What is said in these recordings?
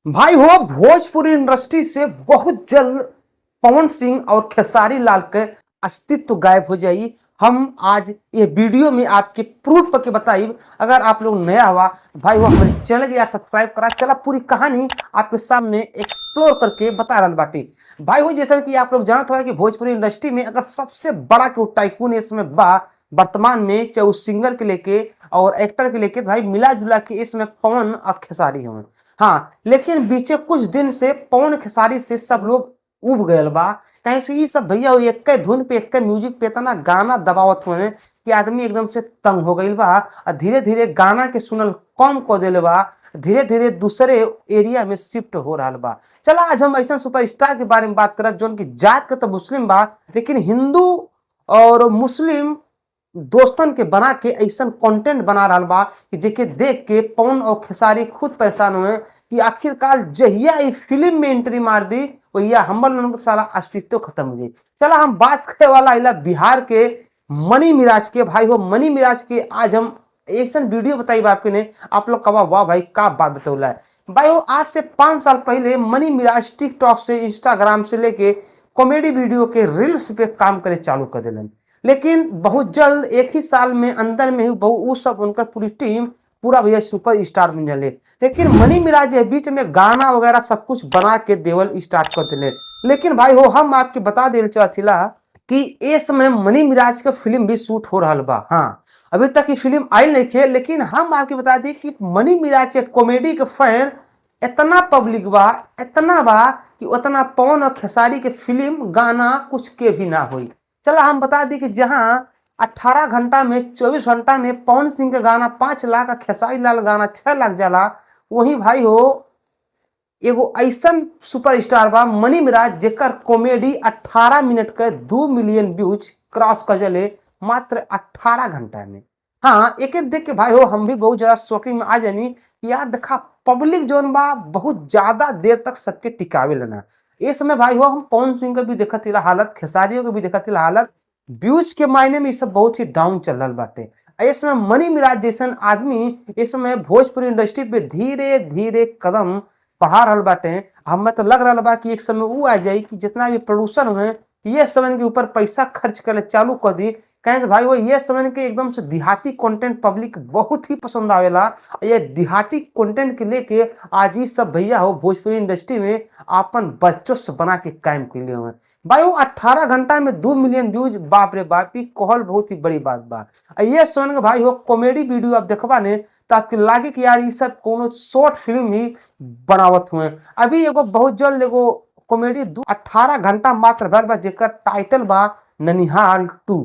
भाई हो भोजपुरी इंडस्ट्री से बहुत जल्द पवन सिंह और खेसारी लाल के अस्तित्व गायब हो जाई। हम आज ये वीडियो में आपके प्रूफ करके बताइब। अगर आप लोग नया हुआ भाई हो, हमारे चैनल के यार सब्सक्राइब करा। चला पूरी कहानी आपके सामने एक्सप्लोर करके बता रहा बाटी। भाई हो, जैसा कि आप लोग जानत हो कि भोजपुरी इंडस्ट्री में अगर सबसे बड़ा के टाइकून इसमें बा वर्तमान में, चाहे उस सिंगर के लेके और एक्टर के लेके, भाई मिला जुला के इसमें पवन और खेसारी हवन। हाँ, लेकिन बीचे कुछ दिन से पवन खेसारी से सब लोग उब गए बा। कहीं से ये सब भैया एक धुन पे, एक म्यूजिक पे इतना गाना दबावत हुए कि आदमी एकदम से तंग हो गई बा और धीरे धीरे गाना के सुनल कम कर दिले बा, धीरे धीरे दूसरे एरिया में शिफ्ट हो रहा बा। चला आज हम ऐसा सुपरस्टार के बारे में बात करब जोन की जात के तो मुस्लिम बा, लेकिन हिंदू और मुस्लिम दोस्तन के बना के ऐसा कंटेंट बना रहा बा कि जेके देख के पवन और खेसारी खुद परेशान हुए कि आखिरकार जहिया ई फिल्म में एंट्री मार दी, वहिया हमर लोगन के साला अस्तित्व खत्म हो जाई। चला हम बात करे वाला इला बिहार के मनी मिराज के। भाई हो, मनी मिराज के आज हम एक वीडियो बताई आपके ने, आप लोग कहा वाह भाई का बात बतौला है। भाई हो, आज से 5 साल पहले मनी मिराज टिकटॉक से, इंस्टाग्राम से लेके कॉमेडी वीडियो के रील्स पे काम करे चालू कर दिलन, लेकिन बहुत जल्द एक ही साल में अंदर में ही बहु सब उनका पूरी टीम पूरा भैया सुपर स्टार बन जाले। लेकिन मनी मिराज के बीच में गाना वगैरह सब कुछ बना के देवल स्टार्ट कर दिले। लेकिन भाई हो, हम आपके बता दिल चाहथिला कि इस समय मनी मिराज के फिल्म भी शूट हो रहा बा। हाँ, अभी तक ये फिल्म आई नहीं थे, लेकिन हम आपके बता दी कि मनी मिराज के कॉमेडी के फैन इतना पब्लिक बा, इतना बा कि उतना पवन और खेसारी के फिल्म गाना कुछ के भी ना हुई। चला हम बता दी कि जहां 18 घंटा में, 24 घंटा में पवन सिंह के गाना 5 लाख और खेसारी लाल गाना 6 लाख जाला, वही भाई हो एगो ऐसन सुपरस्टार बा मनी मिराज जेकर कॉमेडी 18 मिनट के 2 मिलियन व्यूज क्रॉस कर जले मात्र 18 घंटा में। हाँ, एक एक देख के भाई हो हम भी बहुत ज्यादा शॉकिंग में आ जानी यार। देखा पब्लिक जोन बा बहुत ज्यादा देर तक सबके टिकावे लेना। इस समय भाई हो हम पवन सिंह के भी देखत हिला हालत, खेसारियों के भी देखत हिला हालत, व्यूज के मायने में ये सब बहुत ही डाउन चल रहा बाटे। इस समय मनी मिराज जैसन आदमी इस समय भोजपुरी इंडस्ट्री पे धीरे धीरे कदम बढ़ा रहा बाटे। हमें तो लग रहा बा कि एक समय वो आ जाए कि जितना भी प्रोड्यूसर हुए ये समय के ऊपर पैसा खर्च करे चालू कर दी। कहें से भाई वो ये समय के एकदम से देहाती कंटेंट पब्लिक बहुत ही पसंद आवेला। ये देहाती कंटेंट के लेके आज ही सब भैया हो भोजपुरी इंडस्ट्री में अपन वर्चस्व बना के कायम कर लिए हुए। भाई वो 18 घंटा में 2 मिलियन व्यूज, बाप रे बाप, ई कहल बहुत ही बड़ी बात बा। ये समय के भाई हो कॉमेडी वीडियो आप देखबा ने तो आपके लागे कि यार ये सब कोनो शॉर्ट फिल्म ही बनावत हुए। अभी एगो बहुत जल्द एगो कॉमेडी 18 घंटा मात्र भर बा जेकर टाइटल बा ननिहाल 2।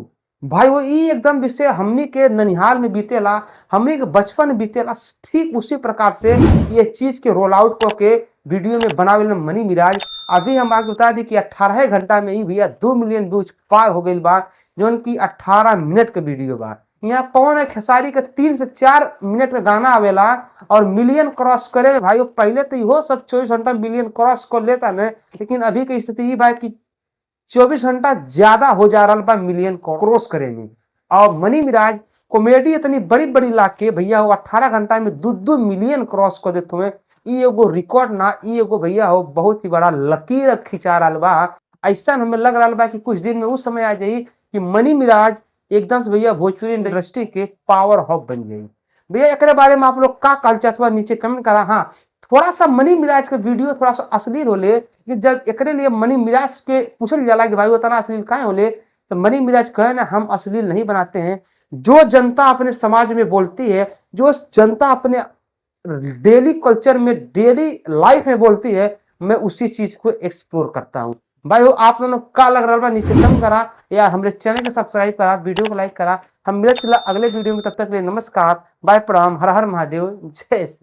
भाई वो ई एकदम विषय हमनी के ननिहाल में बीतेला, हमनी के बचपन में बीतेला, ठीक उसी प्रकार से ये चीज के रोल आउट करके वीडियो में बनावे मनी मिराज। अभी हम आपको बता दी कि 18 घंटा में ही भैया 2 मिलियन व्यूज पार हो गई बा, जोन की 18 मिनट के वीडियो बा। यहाँ पवन खेसारी के 3 से 4 मिनट का गाना आवेला और मिलियन क्रॉस करे भाई। पहले तो इहो सब 24 घंटा मिलियन क्रॉस कर लेता न, लेकिन अभी के स्थिति भाई कि 24 घंटा ज्यादा हो जा रहा बा मिलियन क्रॉस करे में। और मनी मिराज कॉमेडी इतनी बड़ी बड़ी ला के भैया हो 18 घंटा में 2-2 मिलियन क्रॉस कर देते हुए, ई एगो रिकॉर्ड ना, ई एगो भैया हो बहुत ही बड़ा लकीर खिंचा रहा बा। ऐसा हमें लग रहा बा कि कुछ दिन में उस समय आ जाई कि मनी मिराज एकदम से भैया भोजपुरी इंडस्ट्री के पावर हब बन जाई। भैया एक बारे में आप लोग का कहल चाहत बा नीचे कमेंट करा। हाँ, थोड़ा सा मनी मिराज का वीडियो थोड़ा सा अश्लील होले कि जब एकरे लिए मनी मिराज के पूछल जाला कि भाई उतना अश्लील काहे होले, तो मनी मिराज कहे ना हम अश्लील नहीं बनाते हैं। जो जनता अपने समाज में बोलती है, जो जनता अपने डेली कल्चर में, डेली लाइफ में बोलती है, मैं उसी चीज को एक्सप्लोर करता हूँ। भाई हो आप लोगों का लग रहा बा नीचे कमेंट करा या हमारे चैनल को सब्सक्राइब करा, वीडियो को लाइक करा। हम मिले अगले वीडियो में, तब तक के लिए नमस्कार, बाय, प्रणाम, हर हर महादेव, जय।